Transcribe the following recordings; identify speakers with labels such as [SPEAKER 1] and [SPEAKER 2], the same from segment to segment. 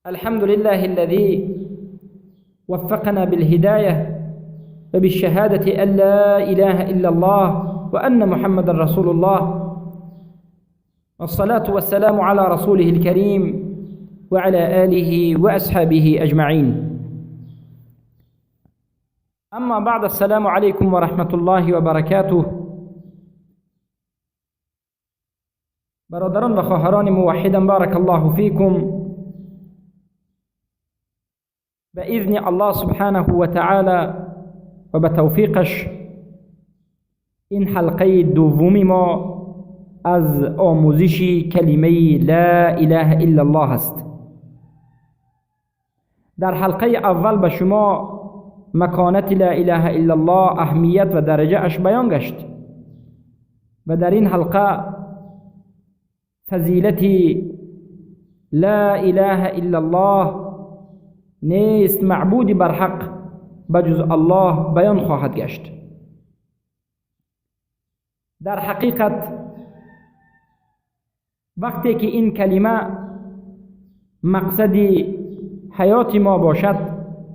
[SPEAKER 1] الحمد لله الذي وفقنا بالهداية وبالشهادة أن لا إله إلا الله وأن محمد رسول الله، والصلاة والسلام على رسوله الكريم وعلى آله وأصحابه أجمعين. أما بعد، السلام عليكم ورحمة الله وبركاته. برادران و خواهران موحدان، بارک الله فیکم. به اذن الله سبحانه و تعالی و به توفیقش این حلقه دومی ما از آموزش کلمه لا اله الا الله است. در حلقه اول به شما مکانت لا اله الا الله، اهمیت و درجه اش بیان گشت و در این حلقه فضیلت لا اله الا الله، نیست معبودی بر حق بجز الله، بیان خواهد گشت. در حقیقت وقتی که این کلمه مقصد حیات ما باشد،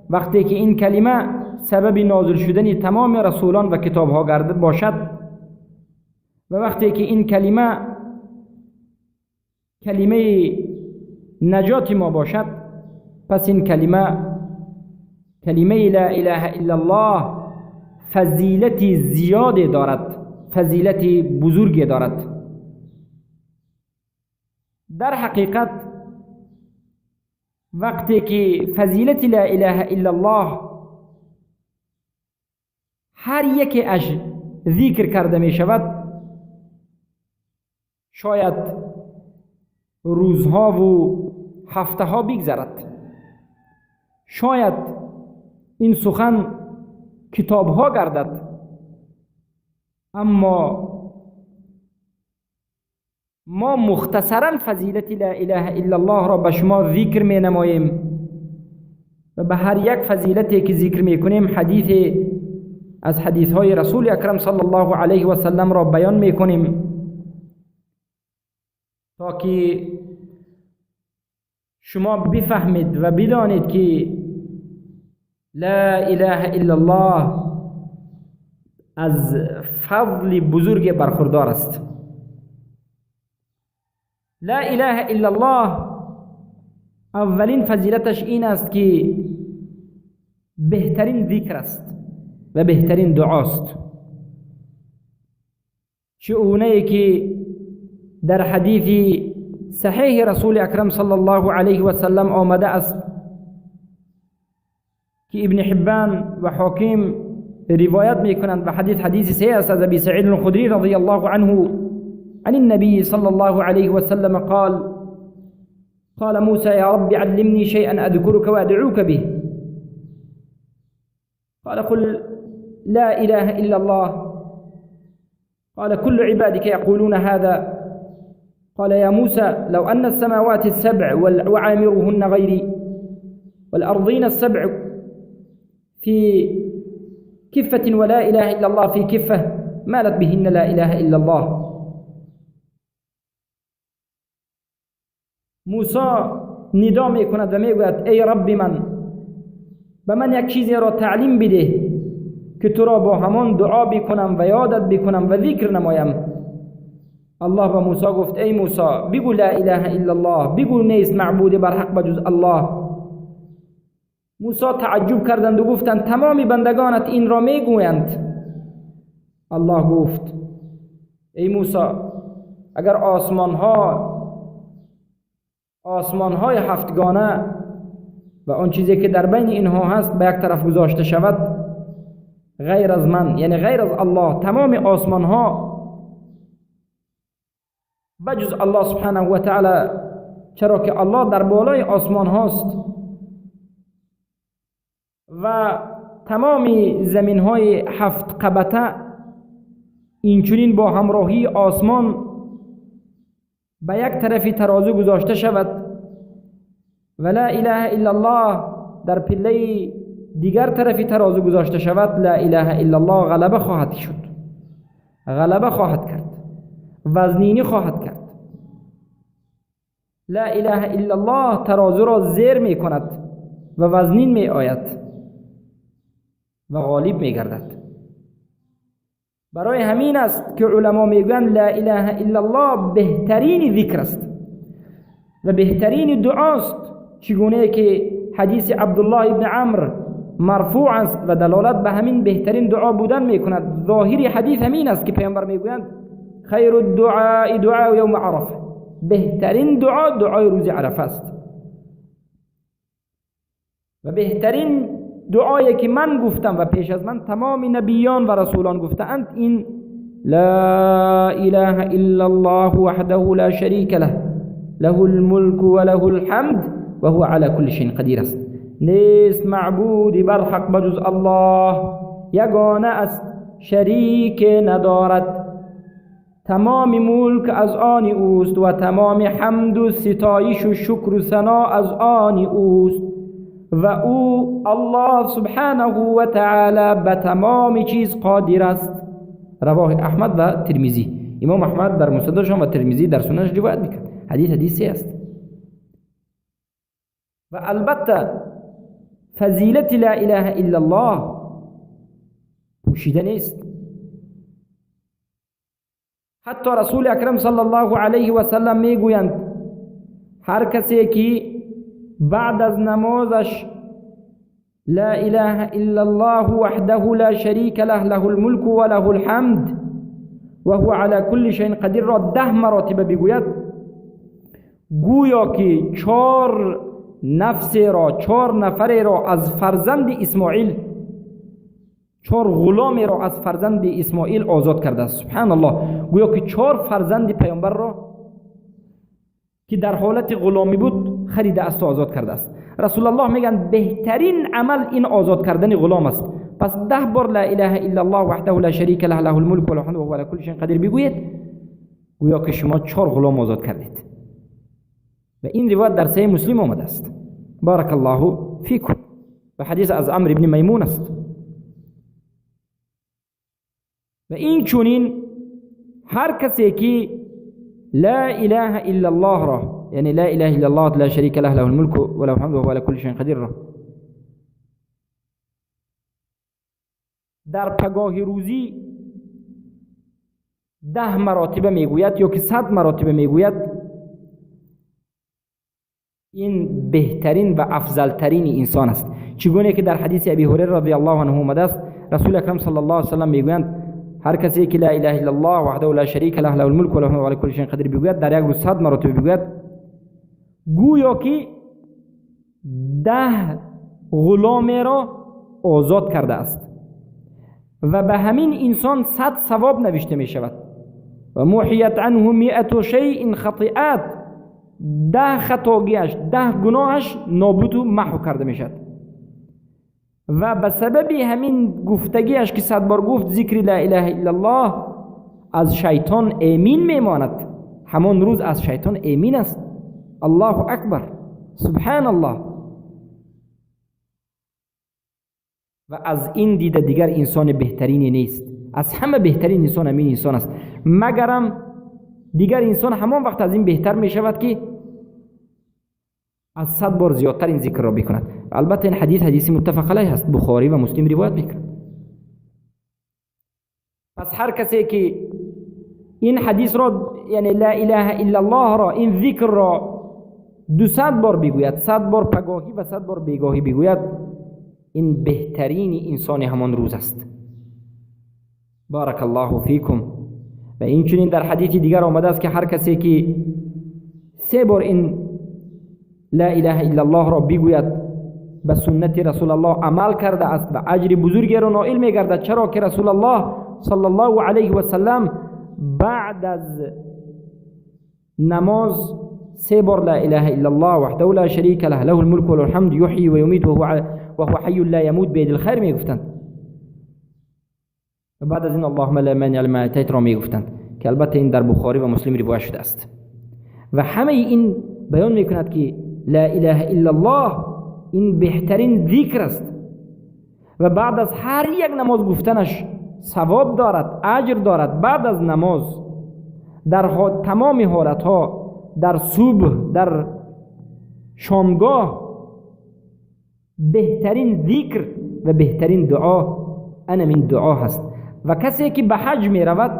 [SPEAKER 1] وقتی که این کلمه سبب نازل شدن تمام رسولان و کتاب ها گردد باشد، و وقتی که این کلمه کلمه نجات ما باشد، پس این کلمه، کلمه لا اله الا الله، فضیلت زیاد دارد، فضیلت بزرگ دارد. در حقیقت وقتی که فضیلت لا اله الا الله هر یکی اش ذکر کرده می شود، شاید روزها و هفته ها بگذرد، شاید این سخن کتاب ها گردد، اما ما مختصرا فضیلت لا اله الا الله را به شما ذکر می نماییم و به هر یک فضیلتی که ذکر می کنیم حدیث از حدیث های رسول اکرم صلی الله علیه و سلم را بیان می کنیم تا که شما بفهمید و بدانید که لا اله الا الله از فضل بزرگ برخوردار است. لا اله الا الله اولین فضیلتش این است که بهترین ذکر است و بهترین دعاست. چه که در حدیث صحیح رسول اکرم صلی الله علیه و سلم آمده است که ابن حبان و حاکم روایت میکنند و حدیث حدیث صحیح است از ابی سعید الخدری رضی الله عنه عن النبي صلى الله عليه وسلم قال: قال موسى يا رب علمني شيئا أذكرك وأدعوك به. قال: قل لا إله إلا الله. قال: كل عبادك يقولون هذا. قال: يا موسى لو أن السماوات السبع وعامرهن غيري والأرضين السبع في كفة ولا إله إلا الله في كفة مالت بهن لا إله إلا الله. موسی ندا میکند و میگوید: ای رب من، به من یک چیزی را تعلیم بده که تو را با همان دعا بکنم و یادت بکنم و ذکر نمایم. الله به موسی گفت: ای موسی، بگو لا اله الا الله، بگو نیست معبود بر حق بجز الله. موسی تعجب کردند و گفتند: تمام بندگانت این را میگویند. الله گفت: ای موسی، اگر آسمانهای هفتگانه و آن چیزی که در بین اینها هست به یک طرف گذاشته شود، غیر از من، یعنی غیر از الله، تمام آسمانها بجز الله سبحانه و تعالی، چرا که الله در بالای آسمان هاست و تمام زمین های هفت قبطه اینچنین با همراهی آسمان به یک طرفی ترازو گذاشته شود و لا اله الا الله در پله دیگر طرفی ترازو گذاشته شود، لا اله الا الله غلبه خواهد شد، غلبه خواهد کرد، وزنینی خواهد کرد. لا اله الا الله ترازو را زیر می کند و وزنین می آید و غالب می گردد. برای همین است که علما میگویند لا اله الا الله بهترین ذکر است و بهترین دعاست، چگونه که حدیث عبدالله ابن عمرو مرفوع است و دلالت به همین بهترین دعا بودن میکند. ظاهر حدیث همین است که پیامبر میگویند خیر الدعاء دعاء یوم عرفه، بهترین دعا دعای روز عرفه است. و بهترین دعایی که من گفتم و پیش از من تمام نبیان و رسولان گفتند این لا اله الا الله وحده لا شریک له له الملک و له الحمد و هو على كل شیء قدیر است. نیست معبودی بر حق بجز الله، یگانه است، شریک ندارد، تمام ملک از آن اوست و تمام حمد و ستایش و شکر و ثنا از آن اوست و او الله سبحانه و تعالی به تمام چیز قادر است. رواه احمد و ترمذی. امام احمد در مسندشان و ترمذی در سننش روایت میکرد. حدیث حدیثی است. و البته فضیلت لا اله الا الله پوشیده نیست. حتی رسول اکرم صلی الله علیه و سلم میگویند هر کسی که بعد از نمازش لا اله الا الله وحده لا شریک له له الملک و له الحمد و هو على كل شیء قدیر را 10 مراتبه بگوید، گویا که 4 نفس را، 4 نفر را از فرزند اسماعیل، 4 غلام را از فرزند اسماعیل آزاد کرده است. سبحان الله، گویا که 4 فرزند پیامبر را که در حالت غلامی بود خریده است و آزاد کرده است. رسول الله میگن بهترین عمل این آزاد کردن غلام است. پس 10 بار لا اله الا الله وحده لا شریک له له الملک و له الحمد و هو علی کل شیء قدیر بگویید، گویا که شما 4 غلام آزاد کردید. و این روایت در صحیح مسلم آمده است. بارک الله فیکم. و حدیث از عمرو بن میمون است. و این چونین هر کسی که لا اله الا الله را، یعنی لا اله الا الله لا شریک له له الملک و له الحمد و هو علی کل شیء قدیر را در پگاه روزی 10 مراتبه میگوید یا که 100 مراتبه میگوید، این بهترین و افضلترین انسان است. چگونه که در حدیث ابی هریره رضی الله عنه آمده است، رسول اکرم صلی الله علیه و سلم میگویند هر کسی که لا اله الا الله وحده لا شریک له له الملک و له الحمد و علی کل شیء قدیر بگوید، در یک روز 100 مراتبه بگوید، گویا که 10 غلام را آزاد کرده است و به همین انسان 100 ثواب نوشته می شود. و محیت عنه 100 شیء خطیئات، 10 خطاگیش، 10 گناهش نابود و محو کرده می شود. و به سبب همین گفتگیش که 100 بار گفت ذکر لا اله الا الله، از شیطان امین میماند. همان روز از شیطان امین است. الله اکبر، سبحان الله. و از این دیده دیگر انسان بهترینی نیست. از همه بهترین انسان همین انسان است. مگرم دیگر انسان همان وقت از این بهتر می شود که از 100 بار زیادتر این ذکر را بکند. البته این حدیث حدیث متفق علیه است، بخاری و مسلم روایت میکند. پس هر کسی که این حدیث را، یعنی لا اله الا الله را، این ذکر را 200 بار بگوید، 100 بار پگاهی و 100 بار بیگاهی بگوید، این بهترین انسان همان روز است. بارک الله فیکم. و این چنین در حدیث دیگر آمده است که هر کسی که 3 بار این لا اله الا الله را بگوید، به سنت رسول الله عمل کرده است و اجر بزرگی را نائل میگردد. چرا که رسول الله صلی الله علیه و سلم بعد از نماز 3 بار لا اله الا الله وحده لا شریک له له الملک و له الحمد یحیی و یمیت وهو حی لا یموت بید الخیر میگفتند. و بعد از این اللهم لا مانع لما اعطیت را میگفتند که البته این در بخاری و مسلم روایت شده است. و همه این بیان میکند که لا اله الا الله این بهترین ذکر است و بعد از هر یک نماز گفتنش ثواب دارد، اجر دارد. بعد از نماز در تمام حالتها در صبح، در شامگاه، بهترین ذکر و بهترین دعا انمین دعا هست. و کسی که به حج می رود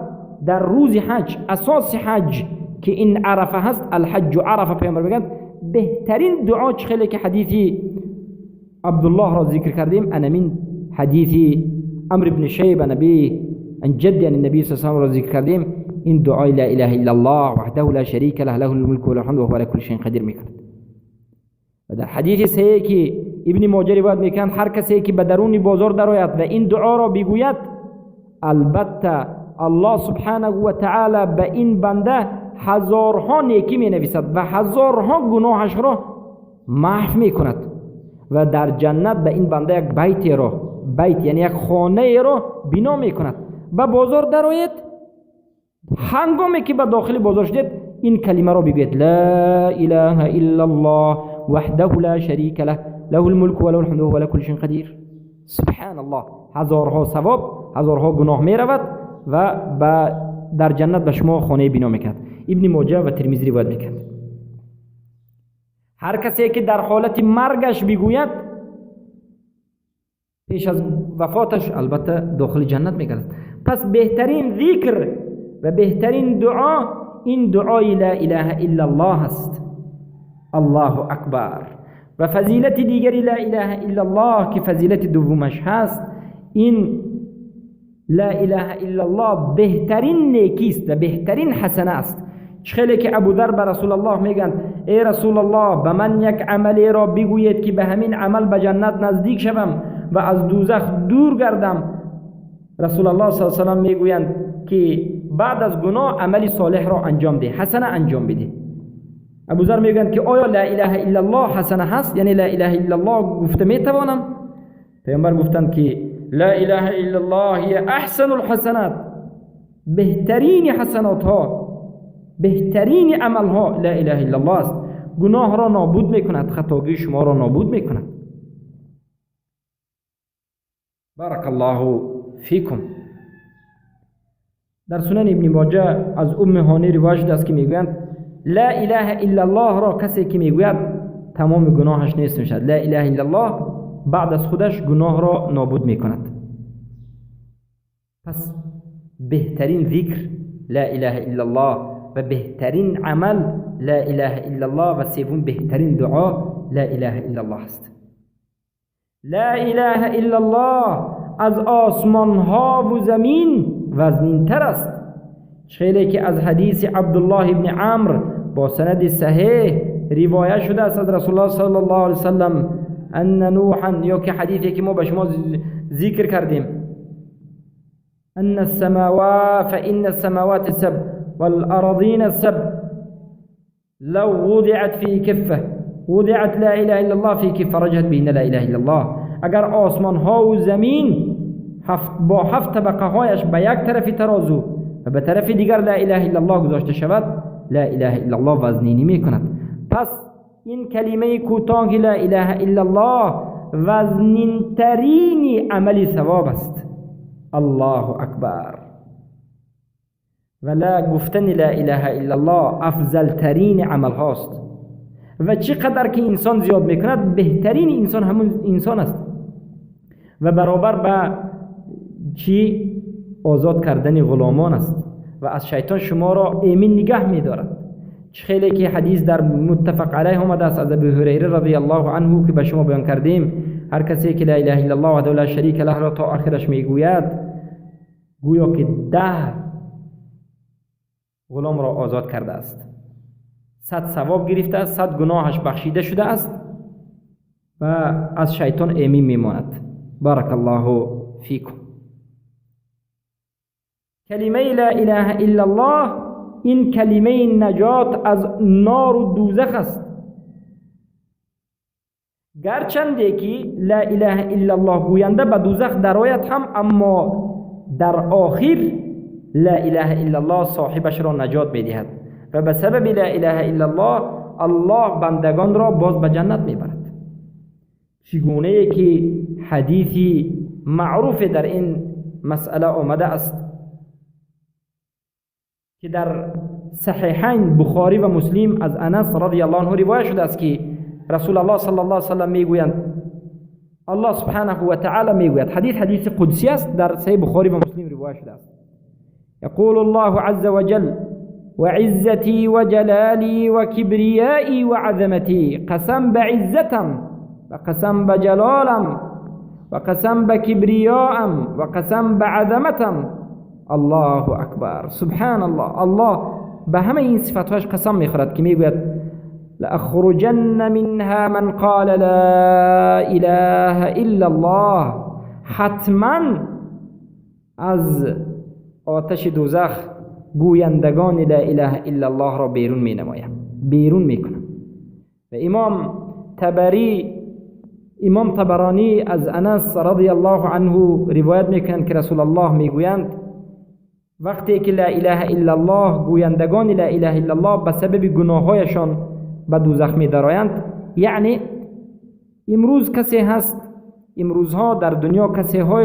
[SPEAKER 1] در روز حج، اساس حج که این عرفه هست، الحج عرفه، پیامبر میگن بهترین دعا چه که حدیثی عبدالله را ذکر کردیم، انمین حدیث عمرو بن شیبه نبی عن جد یعنی النبی صلی الله علیه و را ذکر کردیم، این دعای لا اله الا الله وحده لا شریک له له الملک و له الحمد و هو علی کل شیء قدیر میکرد. و در حدیث صحیح که ابن ماجه روایت میکند، هر کسی که به درون بازار درآید و این دعا را بگوید، البته الله سبحانه و تعالی به این بنده هزارها نیکی می نویسد و هزارها گناهش را محو می کند و در جنت به این بنده یک بیت را، بیت یعنی یک خانه را بنا می کند. به بازار درآید، هنگامی که به داخل بازار شدید این کلمه را بگوید: لا اله الا الله وحده لا شریک له له الملک و له الحمد و هو علی کل شیء قدیر. سبحان الله، هزارها ثواب، هزارها گناه می رود و در جنت به شما خانه بنا میکرد. ابن ماجه و ترمذی روایت میکرد. هر کسی که در حالت مرگش بگوید پیش از وفاتش، البته داخل جنت میکرد. پس بهترین ذکر و بهترین دعا این دعای لا اله الا الله است. الله اکبر. و فضیلت دیگری لا اله الا الله که فضیلت دومش هست، این لا اله الا الله بهترین نیکی است و بهترین حسنه است. خیلی که ابوذر به رسول الله میگن: ای رسول الله، به من یک عملی را بگویید که به همین عمل به جنت نزدیک شوم و از دوزخ دور گردم. رسول الله صلی الله علیه و سلم میگویند که بعد از گناه عمل صالح را انجام ده، حسنه انجام بده. ابوذر میگویند که آیا لا اله الا الله حسنه هست؟ یعنی لا اله الا الله گفته میتوانم؟ پیامبر گفتند که لا اله الا الله هی احسن الحسنات، بهترین حسنات ها، بهترین عمل ها لا اله الا الله است. گناه را نابود میکند، خطاگی شما را نابود میکند. بارک الله فیکم. در سنن ابن ماجه از ام هانی روایت است که میگویند لا اله الا الله را کسی که میگوید تمام گناهش نیست میشد. لا اله الا الله بعد از خودش گناه را نابود میکند. پس بهترین ذکر لا اله الا الله و بهترین عمل لا اله الا الله و سوم بهترین دعا لا اله الا الله است. لا اله الا الله از آسمان ها و زمین وزنین تر است. خیلی که از حدیث عبدالله ابن عمرو با سند صحیح روایت شده است از رسول الله صلی الله علیه وسلم ان نوحا، یا که حدیثی که ما به شما ذکر کردیم، ان السماوات فإن السماوات السبع والأراضين السبع لو وضعت في كفة وضعت لا إله إلا الله في كفة رجحت بهن لا إله إلا الله. اگر آسمان ها و زمین با هفت طبقه هایش به یک طرف ترازو و به طرف دیگر لا اله الا الله گذاشته شود، لا اله الا الله وزنینی می کند. پس این کلمه کوتاه لا اله الا الله وزنین ترین عمل ثواب است. الله اکبر. و لا گفتن لا اله الا الله افضل ترین عمل هاست و چقدر که انسان زیاد میکند بهترین انسان همون انسان است و برابر به چی؟ آزاد کردن غلامان است و از شیطان شما را ایمن نگه میدارد. خیلی که حدیث در متفق علیه آمده است از ابو هریره رضی الله عنه که به شما بیان کردیم، هر کسی که لا اله الا الله وحده لا شریک له را تا آخرش میگوید گویا که 10 غلام را آزاد کرده است، 100 ثواب گرفته است، 100 گناهش بخشیده شده است و از شیطان ایمن میماند. بارک الله فیکم. کلمه لا اله الا الله این کلمه نجات از نار و دوزخ است. گرچنده که لا اله الا الله گوینده به دوزخ درآید هم، اما در آخر لا اله الا الله صاحبش را نجات میدهد و به سبب لا اله الا الله الله بندگان را باز به جنت میبرد. چگونه که حدیثی معروف در این مسئله آمده است که در صحیحین بخاری و مسلم از انس رضی الله عنه روایت شده است که رسول الله صلی الله علیه و سلم میگویند، الله سبحانه و تعالی میگوید، حدیث حدیث قدسی است، در صحیح بخاری و مسلم روایت شده است. یقول الله عز وجل وعزتي وجلالي وكبريائي وعظمتي، قسم بعزتم وقسم بجلالم وقسم بكبرياءم وقسم بعظمتم. الله اکبر، سبحان الله. الله به همه این صفتهاش قسم میخورد که میگوید لأخرجن منها من قال لا اله الا الله، حتما از آتش دوزخ گویندگان لا اله الا الله را بیرون می نمایم، بیرون می کنم. و امام طبرانی از انس رضی الله عنه روایت میکنند که رسول الله میگویند وقتی که لا اله الا الله گویندگان لا اله الا الله به سبب گناههایشان به دوزخ می درآیند، یعنی امروز کسی هست، امروزها در دنیا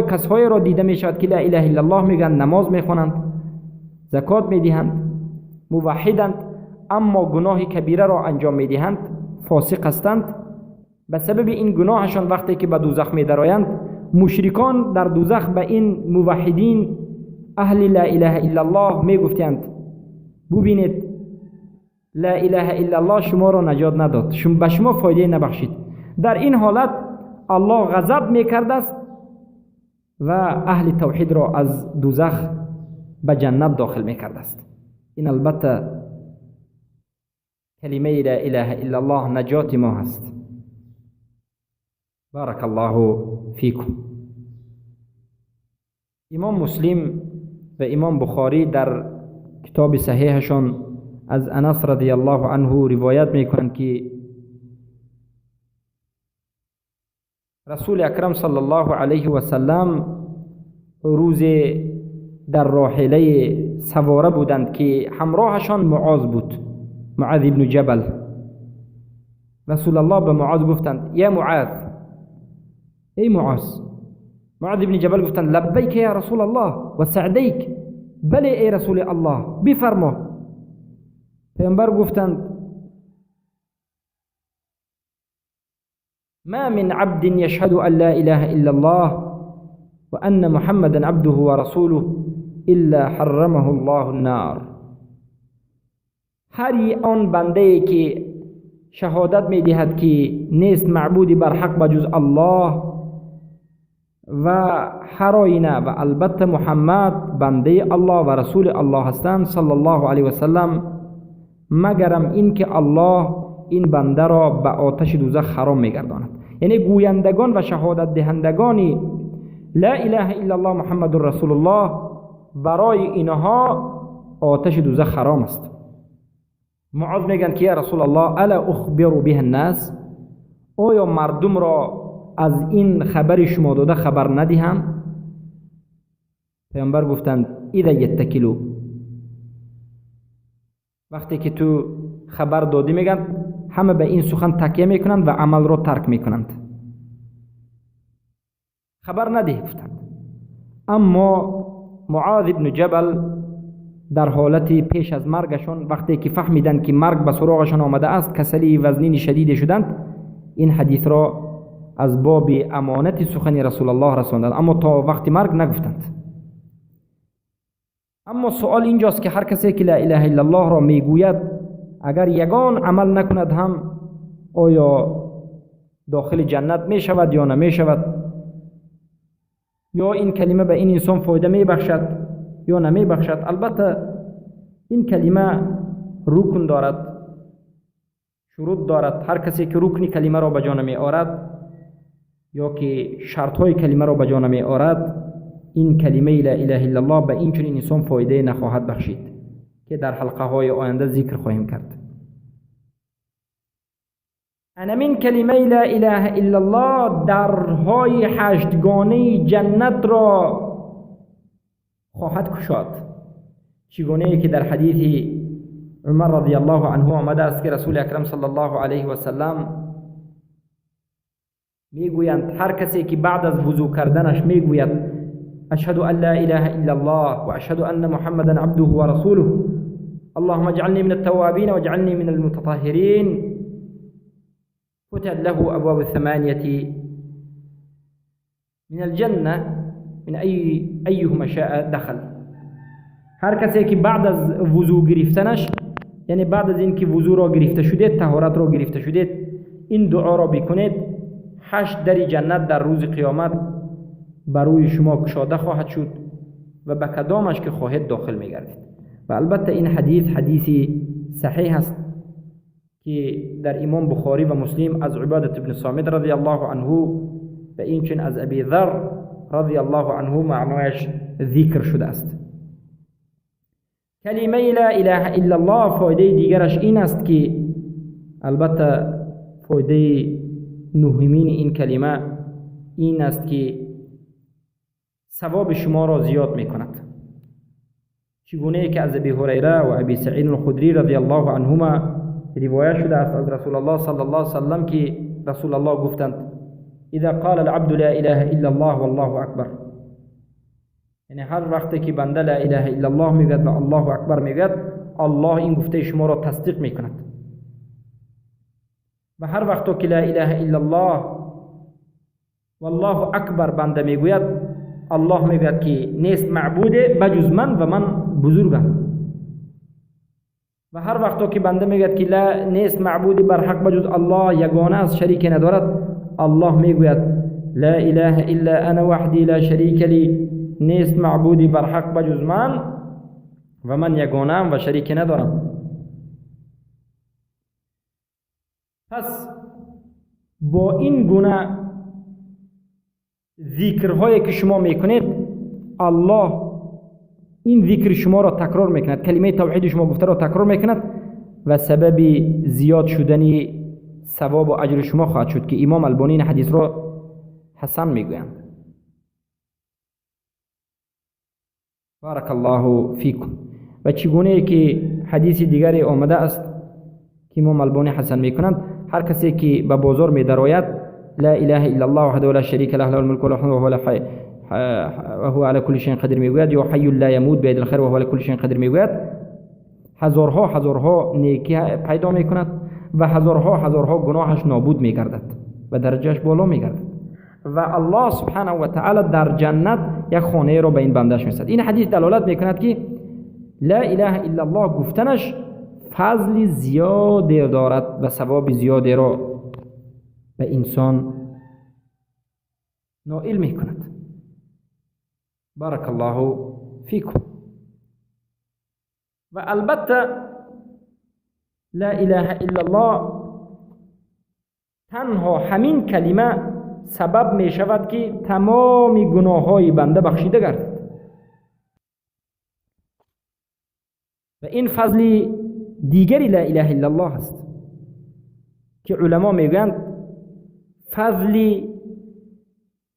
[SPEAKER 1] کسهای را دیده می شود که لا اله الا الله میگن، نماز میخوانند، زکات میدهند، موحدند، اما گناه کبیره را انجام میدهند، فاسق هستند. به سبب این گناهشان وقتی که به دوزخ میدرآیند، مشرکان در دوزخ به این موحدین اهل لا اله الا الله میگفتند ببینید لا اله الا الله شما را نجات نداد، به شما فایده نبخشید. در این حالت الله غضب میکرد است و اهل توحید را از دوزخ به جنت داخل میکرد است. این البته کلمه لا اله الا الله نجات ما هست. بارک الله فیکم. امام مسلم و امام بخاری در کتاب صحیحشان از انس رضی الله عنه روایت میکنند که رسول اکرم صلی الله علیه و سلم روز در راحله سواره بودند که همراهشان معاذ بود، معاذ ابن جبل. رسول الله به معاذ گفتند یا معاذ، ای معاذ. معاذ ابن جبل گفتند لبیک یا رسول الله و سعدیک، بله ای رسول الله بفرما. پیامبر گفتند ما من عبد يشهد أن لا إله إلا الله وأن محمدا عبده ورسوله إلا حرمه الله النار. هر آن بنده که شهادت می دهد که نیست معبودی بر حق بجز الله و هر آینه و البته محمد بنده الله و رسول الله هستند صلی الله علیه وسلم، مگرم این که الله این بنده را به آتش دوزخ حرام میگرداند. یعنی گویندگان و شهادت دهندگان لا اله الا الله محمد رسول الله برای اینها آتش دوزخ حرام است. معاذ میگن که یا رسول الله الا اخبر به الناس، آیا مردم را از این خبر شما داده خبر ندهم؟ پیامبر گفتند اذا یتکلو، وقتی که تو خبر دادی میگن همه به این سخن تکیه میکنند و عمل را ترک میکنند. خبر نده گفتند. اما معاذ ابن جبل در حالت پیش از مرگشان وقتی که فهمیدند که مرگ به سراغشان آمده است، کسلی وزنین شدید شدند، این حدیث را از باب امانت سخن رسول الله رساندند، اما تا وقت مرگ نگفتند. اما سوال اینجاست که هر کسی که لا اله الا الله را میگوید اگر یگان عمل نکند هم آیا داخل جنت می شود یا نمی شود؟ یا این کلمه به این انسان فایده می بخشد یا نمی بخشد؟ البته این کلمه رکن دارد، شروط دارد. هر کسی که رکن کلمه را به جا نمی آورد یا که شرط های کلمه را به جا نمی آورد، این کلمه لا اله الا الله به این چنین انسان فایده نخواهد بخشید که در حلقه های آینده ذکر خواهیم کرد. انمین کلمه لا اله الا الله درهای هشتگانه جنت را خواهد گشاد، چگونه ای که در حدیث عمر رضی الله عنه آمده است که رسول اکرم صلی الله علیه و سلم میگویند هر کسی که بعد از وضو کردنش میگوید اشهد ان لا اله الا الله و اشهد ان محمدا عبده و رسوله، اللهم اجعلني من التوابين واجعلني من المتطهرين، فتحت له أبواب الثمانية من الجنة من أيهما شاء دخل. هر کسی که بعد از وضو گرفتنش، یعنی بعد از اینکه وضو را گرفته شده، طهارت را گرفته شده، این دعا را بکنید، 8 در جنت در روز قیامت بر روی شما گشاده خواهد شد و به کدامش که خواهید داخل میگردید. و البته این حدیث حدیثی صحیح است که در امام بخاری و مسلم از عبادت بن صامت رضی الله عنه و اینچنین از ابی ذر رضی الله عنه معنایش ذکر شده است. کلمه لا اله الا الله فایده دیگرش این است که البته فایده نهمین این کلمه این است که ثواب شما را زیاد میکند. چگونه که از ابی هریره و ابی سعید الخدری رضی الله عنهما روایت شده است از رسول الله صلی الله علیه وسلم که رسول الله گفتند اذا قال العبد لا اله الا الله والله اکبر، یعنی هر وقتی که بنده لا اله الا الله میگوید و الله اکبر میگوید، الله این گفته شما را تصدیق میکند. و هر وقت که لا اله الا الله والله اکبر بنده میگوید، الله میگوید که نیست معبود بجز من و من بزرگم. و هر وقت که بنده میگوید که لا نیست معبود بر حق بجز الله، یگانه است، شریک ندارد، الله میگوید لا اله الا انا وحدی لا شریک لی، نیست معبودی بر حق بجز من و من یگانه‌ام و شریک ندارم. پس با این گونه ذکرهایی که شما میکنید، الله این ذکر شما را تکرار میکند، کلمه توحید شما گفته را تکرار میکند و سبب زیاد شدن ثواب و اجر شما خواهد شد که امام البانی این حدیث را حسن میگویند. بارک الله فیکم. و چگونه که حدیث دیگری آمده است که امام البانی حسن میکنند، هر کسی که به بازار میدراید لا اله الا الله وحده لا شریک له له الملک و له الحمد وهو على كل شيء قدیر میگوید، یا حی لا یموت بید الخیر وهو على كل شيء قدیر میگوید، هزارها هزارها نیکی پیدا میکند و هزارها هزارها گناهش نابود میگردد و درجهش بالا میگردد و الله سبحانه و تعالی در جنت یک خانه را به این بندش میسد. این حدیث دلالت میکند که لا اله الا الله گفتنش فضل زیادی دارد و ثواب زیادی را به انسان نائل میکند. بارک الله فیکم. و البته لا اله الا الله تنها همین کلمه سبب می شود که تمام گناه های بنده بخشیده گردد و این فضل دیگری لا اله الا الله است که علما میگویند فضل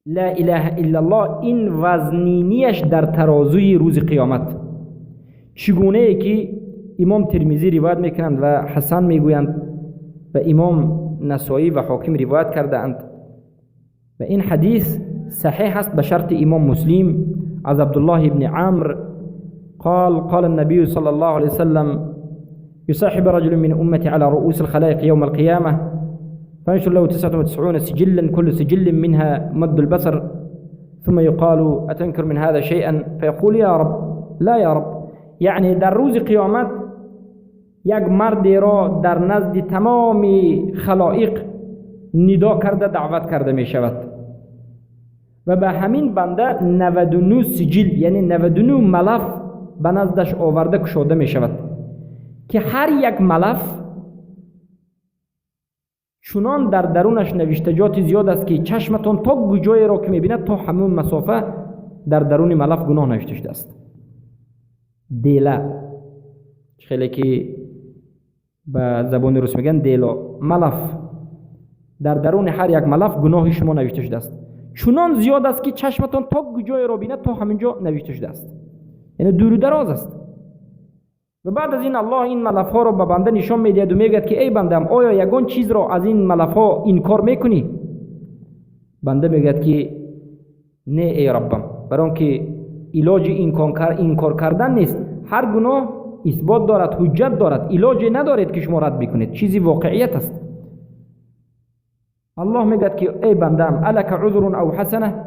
[SPEAKER 1] لا اله الا الله این وزنینیش در ترازوی روز قیامت، چگونه ای که امام ترمذی روایت میکنند و حسن میگویند و امام نسائی و حاکم روایت کرده اند و این حدیث صحیح است به شرط امام مسلم از عبدالله ابن عمرو قال قال النبي صلى الله عليه وسلم يصاحب رجل من أمتي على رؤوس الخلائق يوم القيامة فينشر له 99 سجلا كل سجل منها مد البصر ثم يقال أتنكر من هذا شيئا فيقول يا رب لا يا رب. یعنی در روز قیامت یک مردی را در نزد تمام خلائق ندا کرده دعوت کرده می شود و به همین بنده 99 سجل یعنی 99 ملف به نزدش آورده کشاده می شود که هر یک ملف چنان در درونش نوشتجات زیاد است که چشمتان تا جایی را که میبیند تا همون مسافه در درون ملف گناه نوشته شده است. دیله خیلی که به زبان روس میگن دیلا، ملف، در درون هر یک ملف گناه شما نوشته شده است، چنان زیاد است که چشمتان تا جای را بیند تا همینجا نوشته شده است، یعنی دور و دراز است. و بعد از این الله این ملف ها را به بنده نشان میدهد و میگوید که ای بندم، آیا یگان چیز را از این ملف ها انکار میکنی؟ بنده میگوید که نه ای ربم، برای آنکه علاج انکار کردن نیست، هر گناه اثبات دارد، حجت دارد، علاج ندارد که شما رد بکنید، چیزی واقعیت است. الله میگوید که ای بندم، الک عذر او حسنه،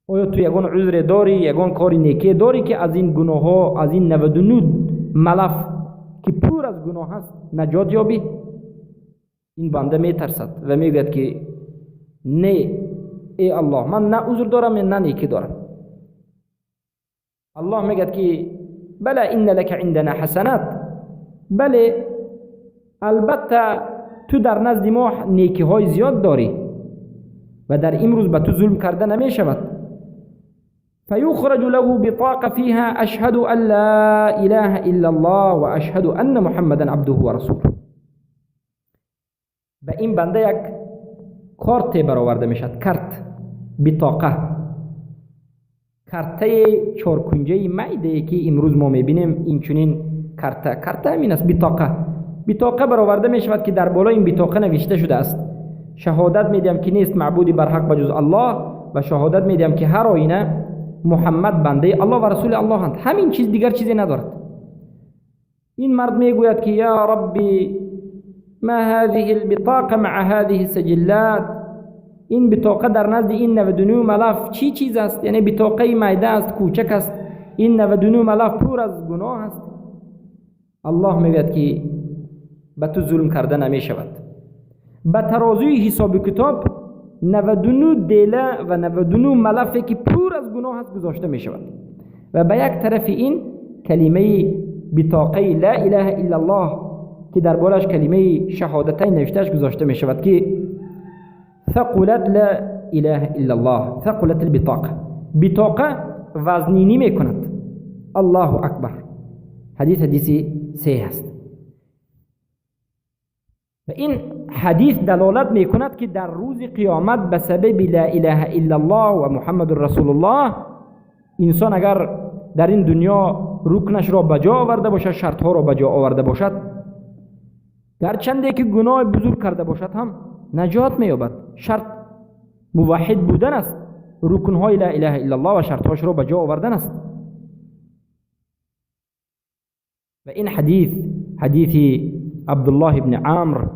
[SPEAKER 1] آیا تو یگان عذر داری، یگان کاری نیکی داری که از این گناه ها، از این 99 ملف که پر از گناه است نجات یابی؟ این بنده میترسد و میگوید که نه ای الله، من نه عذر دارم نه نیکی دارم. الله میگوید که بله ان لک عندنا حسنات، بله البته تو در نزد ما نیکی های زیاد داری و در امروز به تو ظلم کرده نمی شود. فیخرج له بطاقه فيها اشهد ان لا اله الا الله و اشهد ان محمدا عبده و رسوله. به این بنده یک کارت برآورده می شود، کارت، بطاقه، کارته چهارکنجه میده که امروز ما میبینیم، این چنین کارته، کارته همین است، بطاقه. بطاقه برآورده می شود که در بالای این بطاقه نوشته شده است شهادت میدم که نیست معبودی بر حق بجز الله و شهادت میدم که هر آینه محمد بنده الله و رسول الله هند. همین چیز، دیگر چیزی ندارد. این مرد میگوید که یا ربی ما هذه البطاقه مع هذه السجلات، این بطاقه در نزد این 99 ملف چی چیز است؟ یعنی بطاقه میده است، کوچک است، این 99 ملف پر از گناه است. الله میگوید که به تو ظلم کرده نمی شود. به ترازوی حساب کتاب 99 دیله و 99 ملفی که پر از گناه است گذاشته می شود و به یک طرف این کلمه بطاقه لا اله الا الله که در بالش کلمه شهادتین نوشتهش گذاشته می شود که ثقلت لا اله الا الله، ثقلت البطاقه، بطاقه وزنینی می کند. الله اکبر. حدیث حدیثی سه است. و این حدیث دلالت می کند که در روز قیامت به سبب لا اله الا الله و محمد رسول الله انسان اگر در این دنیا رکنش را بجا آورده باشد، شرطها را بجا آورده باشد، گرچنده که گناه بزرگ کرده باشد هم نجات می یابد. شرط موحد بودن است، رکنهای لا اله الا الله و شرطهاش را بجا آوردن است. و این حدیث، حدیث عبدالله ابن عمرو،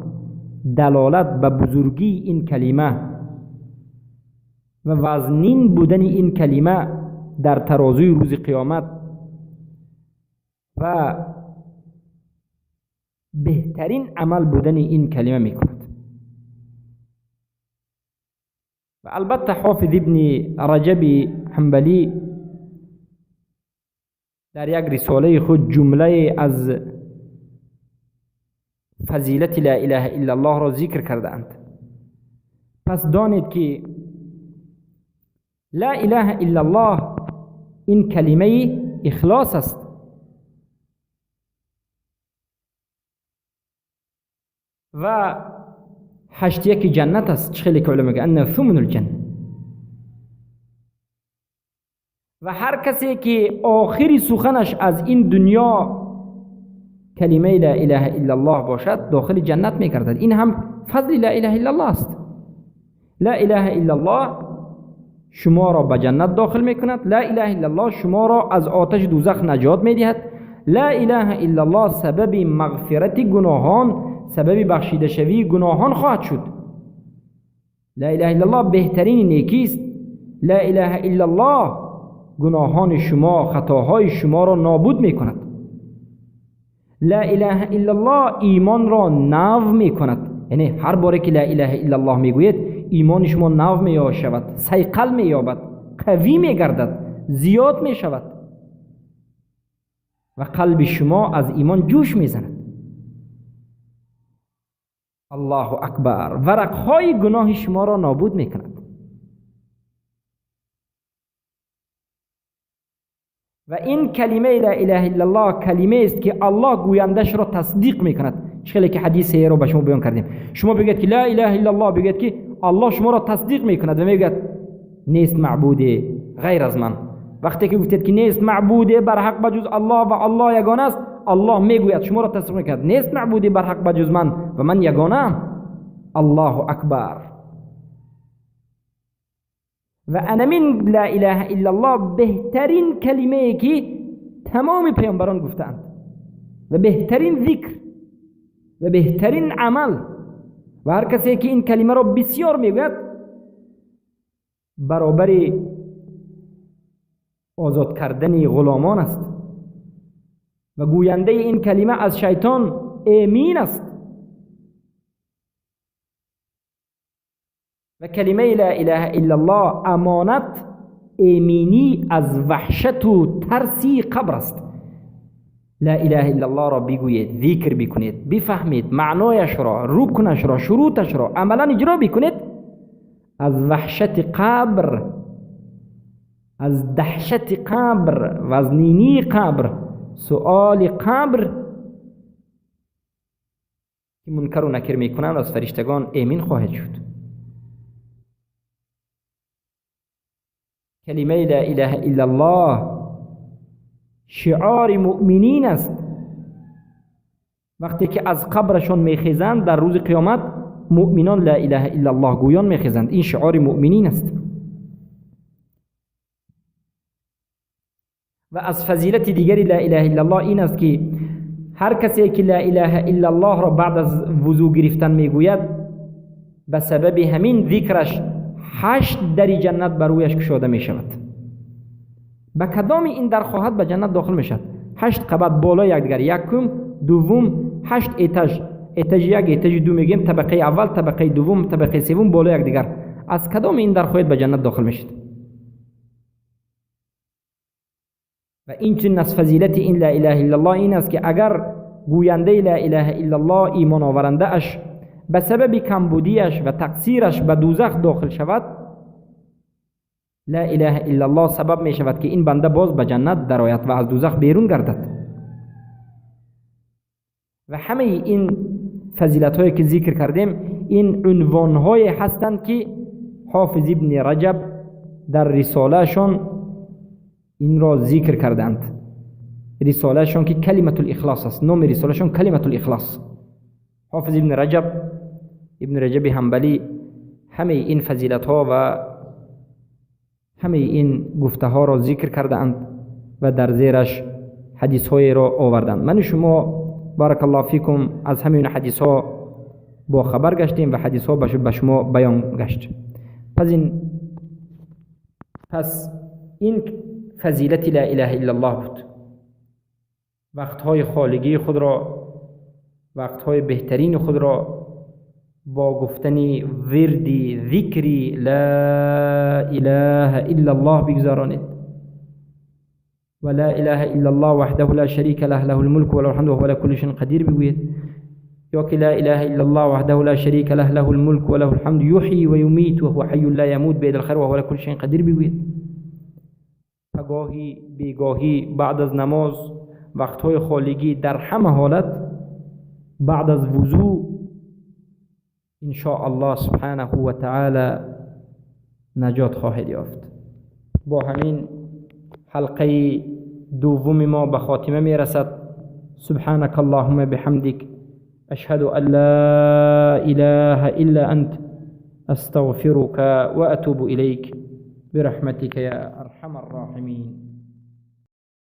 [SPEAKER 1] دلالت به بزرگی این کلمه و وزنین بودن این کلمه در ترازوی روز قیامت و بهترین عمل بودن این کلمه میکند. و البته حافظ ابن رجب حنبلی در یک رساله خود جمله از فضیلت لا اله الا الله را ذکر کردند. پس دانید که لا اله الا الله این کلمه اخلاص است. و 81 جنت است، خیلی که علما میگن ان ثمن الجنه. و هر کسی که آخری سخنش از این دنیا کلمه لا اله الا الله باشد داخل جنت میگردد. این هم فضل لا اله الا الله است. لا اله الا الله شما را به جنت داخل میکند. لا اله الا الله شما را از آتش دوزخ نجات میدهد. لا اله الا الله سبب مغفرت گناهان، سبب بخشیده شوی گناهان خواهد شد. لا اله الا الله بهترین نیکی است. لا اله الا الله گناهان شما، خطاهای شما را نابود میکند. لا اله الا الله ایمان را نو میکند. یعنی هر باره که لا اله الا الله میگوید ایمان شما نو میشود، صیقل مییابد، قوی میگردد، زیاد میشود و قلب شما از ایمان جوش میزند. الله اکبر. ورقهای گناه شما را نابود میکند. و این کلمه لا اله الا الله کلمه است که الله گویندش را تصدیق میکند. خیلی که حدیث رو به شما بیان کردیم، شما بگید که لا اله الا الله، بگید که الله شما را تصدیق میکند و میگه نیست معبود غیر از من. وقتی که گفتید که نیست معبود بر حق بجز الله و الله یگانه است، الله میگوید شما را تصدیق میکند نیست معبودی بر حق بجز من و من یگانه ام. الله اکبر. و انمین لا اله الا الله بهترین کلمه که تمام پیامبران گفتند و بهترین ذکر و بهترین عمل، و هر کسی که این کلمه را بسیار میگوید برابر آزاد کردن غلامان است و گوینده این کلمه از شیطان امین است. و کلمه لا اله الا الله امانت، امینی از وحشت و ترسی قبر است. لا اله الا الله را بگویید، ذکر بکنید، بفهمید معنایش را، رکنش را، شروطش را، عملا اجرا بکنید، از وحشت قبر، از دهشت قبر و از نینی قبر، سؤال قبر که منکر و نکر میکنند از فرشتگان امین خواهد شد. کلمه لا اله الا الله شعار مؤمنین است. وقتی که از قبرشان میخیزند در روز قیامت، مؤمنان لا اله الا الله گویان میخیزند. این شعار مؤمنین است. و از فضیلت دیگری لا اله الا الله این است که هر کسی که لا اله الا الله را بعد از وضو گرفتن میگوید، به سبب همین ذکرش 8 در جنت بر رویش گشوده می شود. به کدام این در خواهد به جنت داخل می شود. 8 قبط بالای یکدیگر، یکم، دوم، 8 étage، étage یک، étage دو میگیم، طبقه اول، طبقه دوم، طبقه سوم بالای یکدیگر. از کدام این در خواهد به جنت داخل می شود. و این چنین از فضیلت این لا اله الا الله این است که اگر گوینده لا اله الا الله ایمان آورنده اش به سبب کمبودیش و تقصیرش به دوزخ داخل شود، لا اله الا الله سبب می شود که این بنده باز به جنت درآید و از دوزخ بیرون گردد. و همه این فضیلت هایی که ذکر کردیم، این عنوان های هستند که حافظ ابن رجب در رسالهشان این را ذکر کردند. رسالهشان که کلمة الاخلاص است، نام رسالهشان کلمة الاخلاص. حافظ ابن رجب، ابن رجب حنبلی، همه این فضیلت ها و همه این گفته ها را ذکر کردند و در زیرش حدیث های را آوردند. من شما بارک الله فیکم از همین حدیث ها با خبر گشتیم و حدیث ها به شما بیان گشت. پس این فضیلت لا اله الا الله بود. وقتهای خالگی خود را، وقتهای بهترین خود را با گفتن وردی ذکری لا اله الا الله بگذارانید و لا اله الا الله وحده لا شریک له له الملک و له الحمد و هو علی کل شیء قدیر بگویید، یا که لا اله الا الله وحده لا شریک له له الملک و له الحمد یحیی و یمیت و هو حی لا یموت بید الخیر و هو علی کل شیء قدیر بگویید. پگاهی، بیگاهی، بعد از نماز، وقتهای خالگی، در همه حالت بعد از وضو ان شاء الله سبحانه و تعالی نجات خواهید یافت. با همین حلقه دوم ما به خاتمه میرسد. سبحانك اللهم بحمدك اشهد ان لا اله الا انت استغفرك واتوب اليك برحمتك يا ارحم الراحمين.